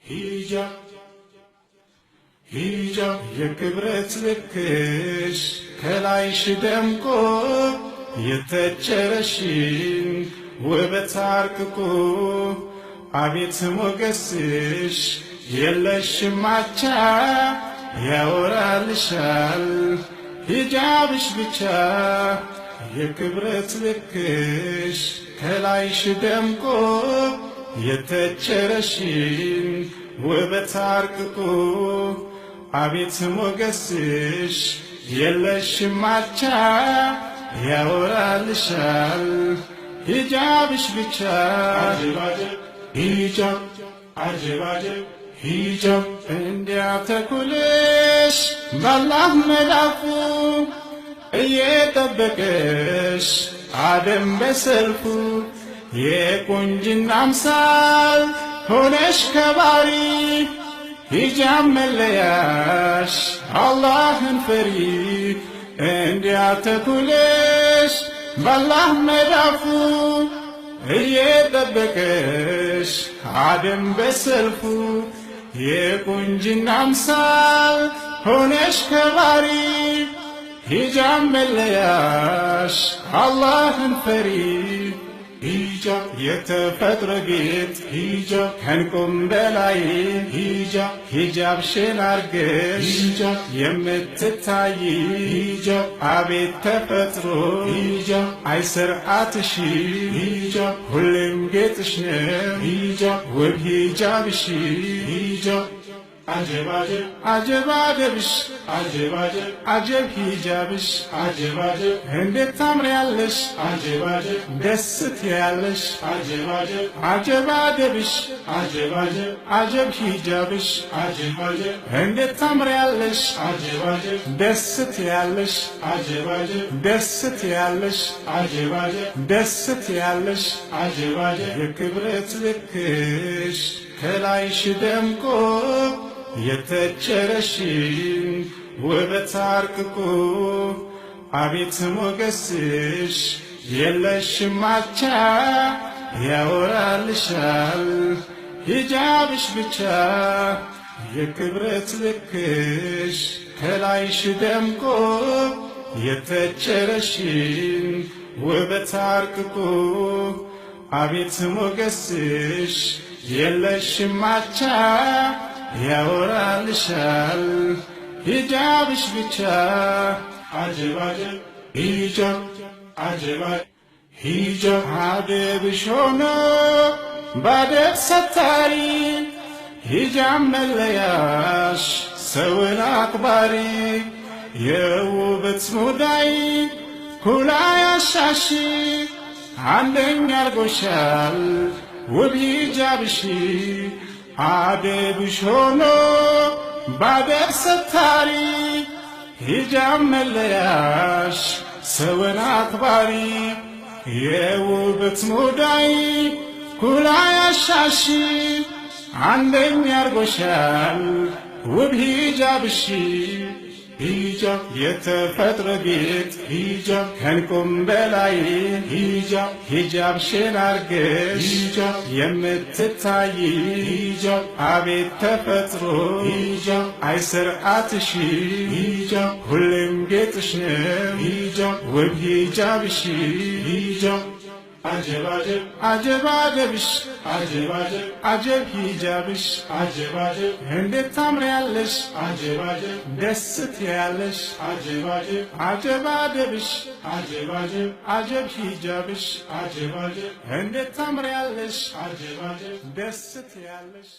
ሂጃብ ሂጃብ የክብረት ልክሽ ከላይሽ ደምቆ የተቸረሽን ውበት አርቅቆ አቤት ሞገስሽ የለሽም አቻ ያወራልሻል ሂጃብሽ ብቻ የክብረት ልክሽ ከላይሽ ደምቆ የተቸረሽን ውበት አርቅቆ አቤት ሞገስሽ የለሽም አቻ ያወራልሻል ሂጃብሽ ብቻ ሂጃብ አጀብ ሂጃብ እንዲያተኩልሽ ባላህ መዳፉ እየጠበቀሽ አደም በሰልፉ የቁንጅና አምሳል ሆነሽ ከባሪ ሂጃብ መለያሽ አላህን ፈሪ እንዲያተኩልሽ ባላህ መዳፉ እየጠበቀሽ አደም በሰልፉ የቁንጅና አምሳል ሆነሽ ከባሪ ሂጃብ መለያሽ አላህን ፈሪ ሂጃብ የተፈጥሮ ጌጥ ሂጃብ ከዕንቁም በላይ ሂጃብ ሂጃብሽን አርገሽ ሂጃብ የምትታይ ሂጃብ አቤት ተፈጥሮ ሂጃብ አይ ስርዓትሽ ሂጃብ ሁሌም ጌጥሽ ነው ሂጃብ ውብ ሂጃብሽ ሂጃብ አጀብ አጀብ አጀብ አጀብ ሂጃብሽ አጀብ አጀብ እንዴት ታምሪያለሽ አጀብ አጀብ ደስ ትያለሽ አጀብ አጀብ አጀብ አደብሽ አጀብ አጀብ አጀብ ሂጃብሽ አጀብ አጀብ እንዴት ታምሪያለሽ አጀብ አጀብ ደስ ትያለሽ አጀብ አጀብ ደስ ትያለሽ አጀብ አጀብ ደስ ትያለሽ አጀብ አጀብ የክብረት ልክሽ ከላይሽ ደምቆ የተቸረሽን ውበት አርቅቆ አቤት ሞገስሽ የለሽም አቻ ያወራልሻል ሂጃብሽ ብቻ የክብረት ልክሽ ከላይሽ ደምቆ የተቸረሽን ውበት አርቅቆ አቤት ሞገስሽ የለሽም አቻ ያወራልሻል ሂጃብሽ ብቻ አጀብ አጀብ ሂጃብ አጀብ ሂጃብ አደብሽ ሆኖ ባደብ ሰታሪ ሂጃብ መለያሽ ሰውን አክባሪ የውበት ሙዳይ ኩላ ያሻሽ አንደኛ አርጎሻል ውብ ሂጃብሽ አደብሽ ሆኖ ባደብ ሰታሪ ሂጃብ መለያሽ ሰውን አክባሪ የውበት ሙዳይ ኩላ ያሻሽ አንደኛ አርጎሻል ውብ ሂጃብሽ ሂጃብ የተፈጥሮ ጌጥ ሂጃብ ከዕንቁም በላይ ሂጃብ ሂጃብሽን አርገሽ ሂጃብ የምትታይ ሂጃብ አቤት ተፈጥሮ ሂጃብ አይ ስርዓትሽ ሂጃብ ሁሌም ጌጥሽ ነው ሂጃብ ውብ ሂጃብሽ ሂጃብ አጀብ አጀብ አጀብ አደብሽ አጀብ አጀብ አጀብ ሂጃብሽ አጀብ አጀብ እንዴት ታምሪያለሽ አጀብ አጀብ ደስ ትያለሽ አጀብ አጀብ አጀብ አደብሽ አጀብ አጀብ አጀብ ሂጃብሽ አጀብ አጀብ እንዴት ታምሪያለሽ አጀብ አጀብ ደስ ትያለሽ።